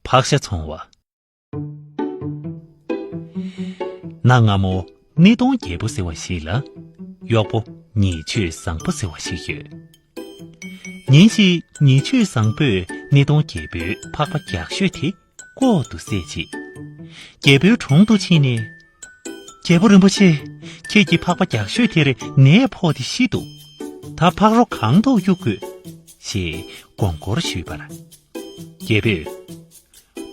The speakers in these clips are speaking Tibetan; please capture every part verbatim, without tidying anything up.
ཕག་ཤ་འཚོང་བ། གནའ་སྔ་མོ་སྣེ་གདོང་རྒྱལ་པོ་ཟེར་བ་ཞིག་ལ། གཡོག་པོ་ཉེ་སྤྱོད་བཟང་པོ་ཟེར་བ་ཞིག་ཡོད། ཉིན་ཞིག་ཉེ་སྤྱོད་བཟང་པོས་སྣེ་གདོང་རྒྱལ་པོའི་ཕག་པ་རྒྱགས་ཤོས་དེ་ལྐོག་ཏུ་བསད་རྗེས། རྒྱལ་པོའི་དྲུང་དུ་ཕྱིན་ནས། རྒྱལ་པོ་རིན་པོ་ཆེ། ཁྱེད་ཀྱི་ཕག་པ་རྒྱགས་ཤོས་དེར་ནད་ཕོག་སྟེ་ཤི་འདུག། ད་ཕག་རོ་གང་ཐུབ་གཡུག་དགོས། ཞེས་དགོངས་སྐོར་ཞུས་པར། རྒྱལ་པོས།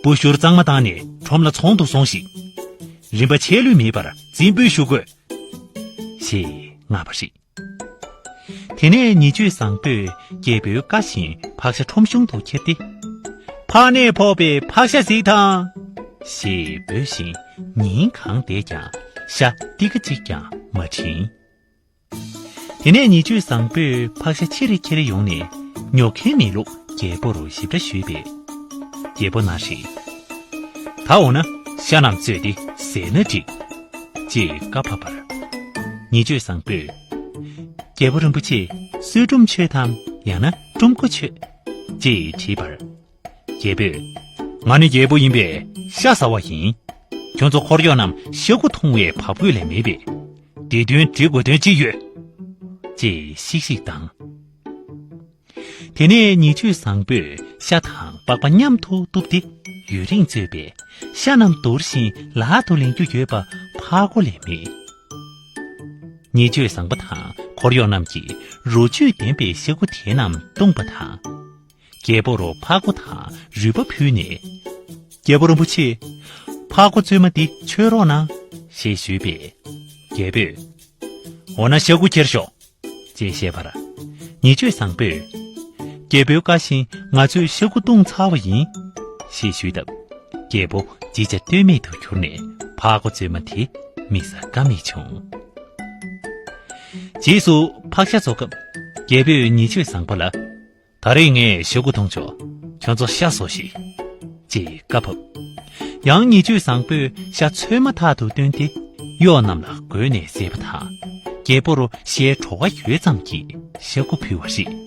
སྤུ་ཤུར་གཙང་མ་བཏང་ནས་ཁྲོམ་ལ་ཚོང་དུ་སོང་ཞིག། རིན་པ་ཆད་ལུས་མེད་པར་རྫུན་སྤུན་ཞུ་དགོས། ཞེས་མངགས་པ་རེད། དེ་ནས་ཉེ་སྤྱོད་བཟང་པོས་རྒྱལ་པོའི་བཀའ་བཞིན་ཕག་ཤ་ཁྲོམ་གཞུང་དུ་ཁྱེར་ཏེ། ཕག་ནད་ཕོག་པའི་ཕག་ཤ་གཟིགས་དང་། ཞེས་འབོད་བཞིན་ཉིན་གང་བསྡད་ཀྱང་ཤ་ཏི་ཀ་གཅིག་ཀྱང་མ་བྱིན། དེ་ནས་ཉེ་སྤྱོད་བཟང་པོས་ཕག་ཤ་ཕྱིར་ཁྱེར་ཡོང་ནས་ཉོ་མཁན་མེད་ལུགས་རྒྱལ་པོར་ཞིབ་ཕྲ་ཞུས་པས། རྒྱལ་པོ་ན་རེ། ད་འོ་ན་ཤ་རྣམས་བཙོས་ཏེ་བཟས་ན་འགྲིག། ཅེས་བཀའ་ཕབ་པར། ཉེ་སྤྱོད་བཟང་པོས། རྒྱལ་པོ་རིན་པོ་ཆེ། གསོལ་ཀྲུམ་མཆོད་དམ་ཡང་ན་ཀྲུམ་ཀོ་མཆོད། ཅེས་དྲིས་པར། རྒྱལ་པོས། ང་ནི་རྒྱལ་པོ་ཡིན་པས་ཤ་ཟ་བ་ཡིན། ཁྱོད་ཚོ་འཁོར་གཡོག་རྣམས་ཤ་ཁུ་འཐུང་བའི་བབ་འོས་ལས་མེད་པས། དེ་དོན་འགྲིག་དགོས་དོན་ཅི་ཡོད། ཅེས་ཤིག་ཤིག་དང་། དེ་ནས་ཉེ་སྤྱོད་བཟང་པོས་ཤ་དང་པགས་པ་མཉམ་དུ་གཏུབས་ཏེ་ཡུན་རིང་བཙོས་པས་ཤ་རྣམས་འདོར་ཞིང་ལག་ཏུ་ལེན་རྒྱུ་ཡོད་པ་ཕར་རྒོལ་ལས་མེད། ཉེ་སྤྱོད་བཟང་པོ་དང་འཁོར་གཡོག་རྣམས་ཀྱིས་རོ་བཅུད་ལྡན་པའི་ཤ་ཁུ་དེ་རྣམས་བཏུངས་པ་དང་། རྒྱལ་པོར་ཕག་མགོ་དང་རུས་པ་ཕུལ་ནས། རྒྱལ་པོ་རིན་པོ་ཆེ། ཕག་མགོ་བཙོས་མ་འདི་མཆོད་རོགས་གནང་། ཞེས་ཞུས་པས། རྒྱལ་པོས། འོ་ན་ཤ་ཁུ་ཁྱེར་ཤོག། ཅེས་བཤད་པར། ཉེ་སྤྱོད་བཟང་པོས། རྒྱལ་པོའི་བཀའ་བཞིན་ང་ཚོས་ཤ་ཁུ་བཏུངས་ཚར་བ་ཡིན། ཞེས་ཞུས་སྟབས། རྒྱལ་པོ་ཅི་བྱ་གཏོལ་མེད་དུ་གྱུར་ནས་ཕག་མགོ་བཙོས་མ་དེ་མི་ཟ་ཀ་མེད་བྱུང་། རྗེས་སུ་ཕག་ཤ་བཟོ་སྐབས། རྒྱལ་པོས་ཉེ་སྤྱོད་བཟང་པོ་ལ། ད་རེས་ངས་ཤ་ཁུ་བཏུངས་ཆོག། ཁྱོད་ཚོ་ཤ་ཟོ་ཞིག། ཅེས་བཀའ་ཕབ། ཡང་ཉེ་སྤྱོད་བཟང་པོས་ཤ་ཚོད་མ་ཐག་ཏུ་བཏོན་ཏེ་གཡོག་རྣམས་ལ་བགོས་ནས་བཟས་པ་དང་། རྒྱལ་པོར་ཤའི་བྲོ་བ་ཡོད་ཙམ་གྱིས་ཤ་ཁུ་ཕུལ་བ་རེད།